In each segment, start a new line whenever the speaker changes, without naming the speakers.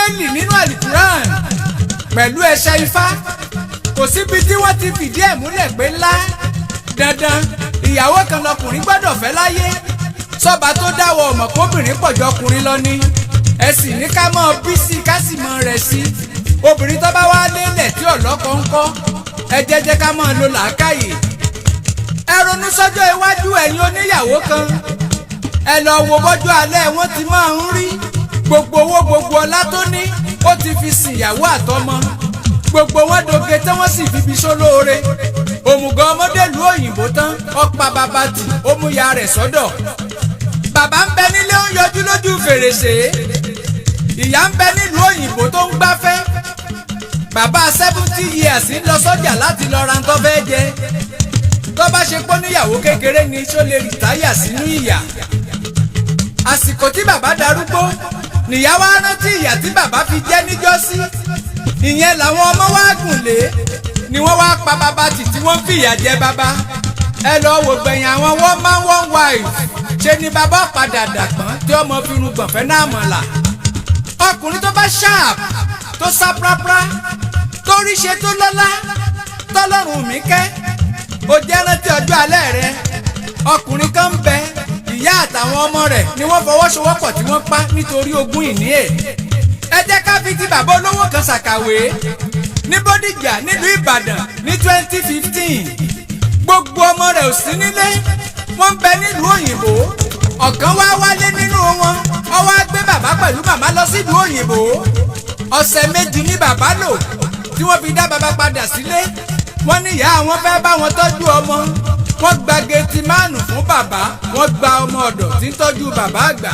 Bíbélì, nínú Àlìkúrán pẹ̀lú ẹsẹ̀ Ifá, kò síbi tí wọ́n ti fìdí ẹ̀ múlẹ̀ pé ńlá dandan ìyàwó kan lọkùnrin gbọ́dọ̀ fẹ́ láyé. Sọba tó dáwọ́ ọmọ kóbìnrin pọ̀jọ ọkùnrin lọ ní, ẹ sì ní ká mọ́ bí sí, ká sì mọ́ rẹ̀ sí. Obìnrin tó bá wá lélẹ̀ tí ọ̀lọ́kọ̀ ń kọ́, ẹ jẹ́jẹ́ ká máa lo làákàyè. Ẹ ronú sọ́jọ́ iwájú, ẹ̀yin oníyàwó kan. Ẹ lọ wo bọ́jọ́ alẹ́ wọn ti máa ń rí. Gbogbo owó, gbogbo ọlá tó ní, ó ti fi sìnyàwó àtọmọ. Gbogbo wọn doge tí wọ́n sì fi ibi sólóore. Òmùgọ̀ ọmọdé lu òyìnbó tán, ọ̀pá bàbá tì, ó mú ya rẹ̀ sọ́dọ̀. Bàbá ń bẹ nílé, ó ń yọjú lójú fèrèsé. Ìyá ń bẹ nílùú òyìnbó tó ń gbáfẹ́. Bàbá 70 years ń lọ sọ́jà láti lọ ra ntọ́ fẹ́ jẹ. Tó bá ṣe pọ́ níyàwó kékeré ni, ṣó lè retire sínú ìyà? Àsìkò tí bàbá darúgbó nìyàwó á rántí ìyà tí bàbá fi jẹ́ níjọ́sí. Ìyẹn làwọn ọmọ wa gùn lé, ni wọ́n wá pa bàbá tì tí wọ́n fìyà jẹ bàbá. Ẹ lọ wò gbẹ̀yìn àwọn one man one wife. Ṣe ni bàbá padà dàpọ́n tí ọmọ fi run gbọ̀nfẹ́ náà mọ̀ là. Ọkùnrin tó bá sharp, tó sá prápra, tó rí ṣe, tó lọ́lá, tọ́lọ́run mi kẹ́, ó jẹ́ rántí ọjọ́ alẹ́ rẹ. Ọkùnrin kan ń bẹ, ìyá àtàwọn ọmọ rẹ̀ ni wọ́n fọwọ́sowọ́pọ̀ tí wọ́n pa nítorí ogún ìní ẹ̀. Ẹ jẹ́ ká fi ti bàbá olówó kan ṣàkàwé ní Bódìjà nílùú Ìbàdàn ní 2015. Gbogbo ọmọ rẹ̀ ò sí nílé, wọ́n ń bẹ nílùú òyìnbó. Ọ̀kan wá wálé nínú wọn, ó wá gbé bàbá pẹ̀lú màmá lọ sílùú òyìnbó. Ọ̀sẹ̀ 2 ní bàbá lò tí wọ́n fi dá bàbá padà sílé. Wọ́n ní ìyá àwọn fẹ́ bá wọn tọ́jú ọmọ. Wọ́n gba gate man fún bàbá, wọ́n gba ọmọ ọ̀dọ̀ tí ń tọ́jú bàbá àgbà.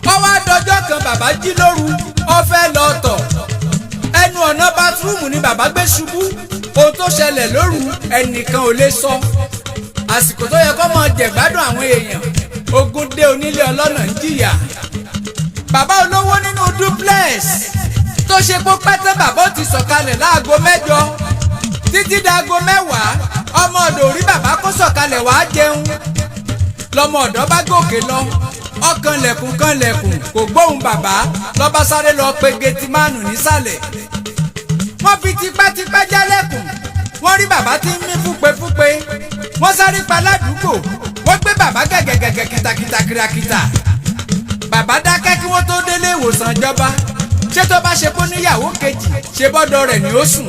Ó wá dọjọ́ kan, bàbá jí lóru, ó fẹ́ lọ tọ̀. Ẹnu ọ̀nà bathroom ni bàbá gbé ṣubú. Ohun tó ṣẹlẹ̀ lóru, ẹnìkan ò lè sọ. Àsìkò tó yẹ kó máa jẹ̀gbádùn àwọn èèyàn, ogun dé, onílé ọlọ́nà ń jìyà. Bàbá olówó nínú duplex tó ṣe kó pẹ́tẹ́, bàbá ó ti sọ̀kalẹ̀ láago 8 títí dáago 10. Ọmọ ọ̀dọ̀ orí bàbá kó sọ̀kalẹ̀ wàá jẹun. Lọmọ ọ̀dọ́ bá gòkè lọ, ọkàn lẹ̀kùn kan lẹ̀kùn, kò gbóhùn bàbá. Lọ́ba sáré lọ pe gate man nísàlẹ̀. Wọ́n fi tipátipá jálẹ̀kùn, wọ́n rí bàbá tí ń mí fúpefúpe. Wọ́n sáré pa ládùúgbò, wọ́n gbé bàbá gẹ̀gẹ̀gẹ̀gẹ̀, kìtàkìtà, kìràkìtà. Bàbá dákẹ́ kí wọ́n tó délé ìwòsàn ìjọba. Ṣé tó bá ṣe kó níyàwó kejì, ṣe bọ́dọ̀ rẹ̀ ni ó sùn?